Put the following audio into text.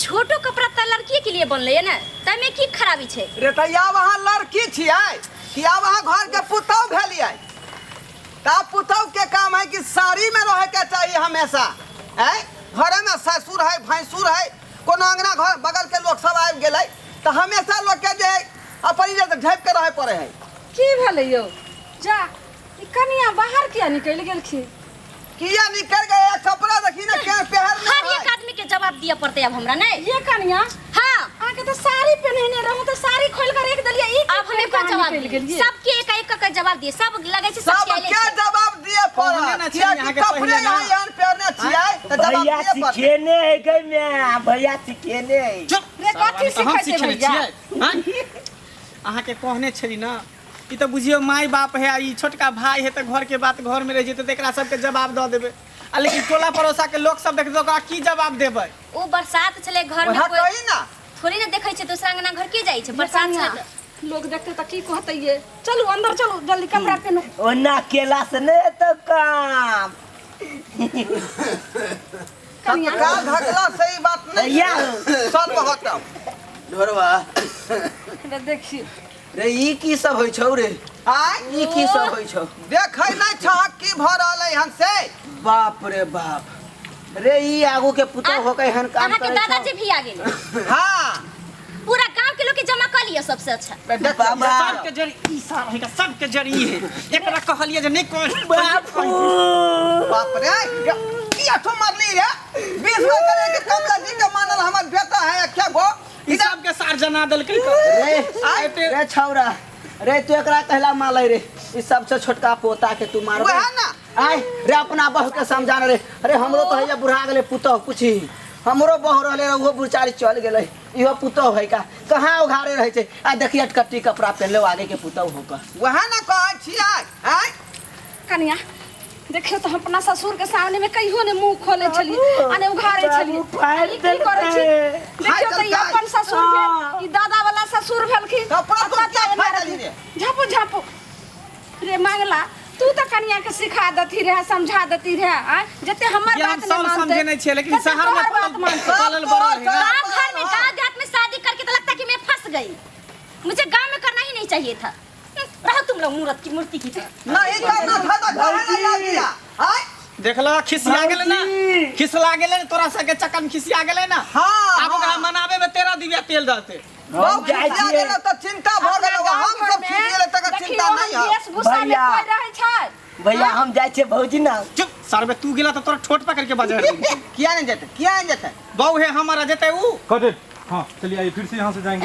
छोटो कपड़ा तऽ लड़की के लिए बनलै ने, ताहिमे की खराबी छै? रे तऽ आब अहाँ लड़की छियै कि आब अहाँ घर के पुतहु भेलियै? तऽ आब पुतहु के काम है कि साड़ी में रहे के चाहिए हमेशा। ऐ घरे में ससुर है, भैंसुर है, कोनो अंगना घर बगल के लोग सब आबि गेलै तऽ हमेशा लोग के जे है अपन इज्जत झाँपि के रहे पड़े है। की भेलै यौ? जा ई कनिया बाहर किया निकलि गेलखिन? किया निकल गए? कपड़ा देखी ना क्या पहर हर एक आदमी के जवाब दिया पड़ते अब हमरा नहीं। ये कनिया हाँ अहाँ के तो साड़ी पहनने रहूं तो साड़ी खोल कर रख देलिए, ई अब हम एकर जवाब निकलि दिए। गेलिए। सबके एक एक के जवाब दिए, सब लगे छै सब सब के क्या जवाब दिए कहने पड़त? ना किया छियै कि अहाँके कपड़े पहिले ना। यहाँ यहाँ पहनने छियै तऽ जवाब भैया दिए पड़त। सिखेने है गई मैं, भैया सिखेने है। चुप रे, कथी साला, हम सिखै छै सिखेने भैया? छियै आँय? अहाँके कहने छली ना, ई तऽ बुझियौ माय बाप है आ ई छोटका भाई है, तऽ घर के बात घर में रह जेतै तऽ एकरा सबके जवाब दऽ देबै, आ लेकिन टोला पड़ोसा के लोक सब देखतै ओकरा की जवाब देबै? ओ बरसात छलै घर में वएह कोई कही ना थोड़ी ना देखै छै, दोसरा अंगना घर के जाइ छै बरसात कनिया, छलै तऽ। लोग देखते तऽ की कहते ये? चलू अंदर चलू, जल्दी कपड़ा पहनू। ओना केला से नहीं हेतौ काम। कनिया तत्काल धकला सही बात नहीं। भैया सब होता ढोरवा रे देखी रे, ई की सब होइ छौ रे? आय ई की सब होइ छौ? देखै नहीं छह की भ रहल है हन से? बाप रे बाप रे, ई आगू के पुतहु होके हन काम अहाँके करै छौ। दादाजी भी आ गेल। हाँ पूरा गांव के लोग के जमा कर लियो सबसे अच्छा। देख बाबा। सबके जड़ी ई साल है, सबके जड़ी ई है, एकरा कहलिए जे नहीं कर। बापू बाप रे, की अठो मारली रे? 20 बार करे के कमला जी के मानल हमर बेटा है क्या गो? ई सबके सार जना देलकै। रे रे छौरा रे, तू एकरा कहला मालै रे? ई सबसे छोटका पोता के तू मारबे? वएह ना। आय रे, अपना बहू के समझाना रे। अरे हमरो तो हैया बुढ़ा गेलै पुतहु, पूछी हमरो बहू रहले रे, उहो बुचारी चल गेलै, इहो पुतहु है का कहाँ उघारे रहै छै? आ देखिए अटकट्टी कपड़ा पहनले आगे के पुतहु होकर। वएह ना कहै छियै। आय कनिया देखियो तो हम अपना ससुर के सामने में कहियो ने मुंह खोले छलिए आ ने उघारे छलिए। फाड़ि ई की करै छी? देलकै। देखियो तो ई अपन ससुर भेल, ई दादा वाला ससुर भेलखिन। कपड़ा तो आ क्या कतऽ एना फाड़ि देली रे? झापू झापू रे मांगला, तू तो कनिया के सिखा दती रहे, समझा दती रहे, आय जते हमर ये हम बात सब नहीं मानते समझे नहीं छियै, लेकिन तते शहर में तोहर बात मानते। पलल बढ़ल है ना। गाँव घर में गाँव देहात में शादी करके तो लगता है कि मैं फंस गई, मुझे गाँव में करना ही नहीं चाहिए था। रहो तुम लोग मूर्त की मूर्ति की तरह। नहीं करना था तो काहे ना ला दिया? आय देखला खिसिया गेलै ना, खिसला गेलै ने, तोरा सबके चक्कर में खिसिया गेलै ना। हाँ, आब ओकरा हाँ। मनाबे में 13 दिव्या तेल रहतै। बहु जाइ खिसिया छियै। गेलै तऽ चिंता भऽ गेलै, हम सब खिसियेलै तकर देखियौ, चिंता नहीं है। वेशभूषा में भैया। कोई रहै छै? भैया हम जाइ छियै भौजी ना। चुप सरबे, तू गेला तऽ तोरा ठोट पकड़ के बजा किया नहीं जेतै, किया नहीं जेतै? बहु है हमारा, जेतै ऊ। कट it. हाँ चलिए आइए, फिर से यहाँ से जाएंगे।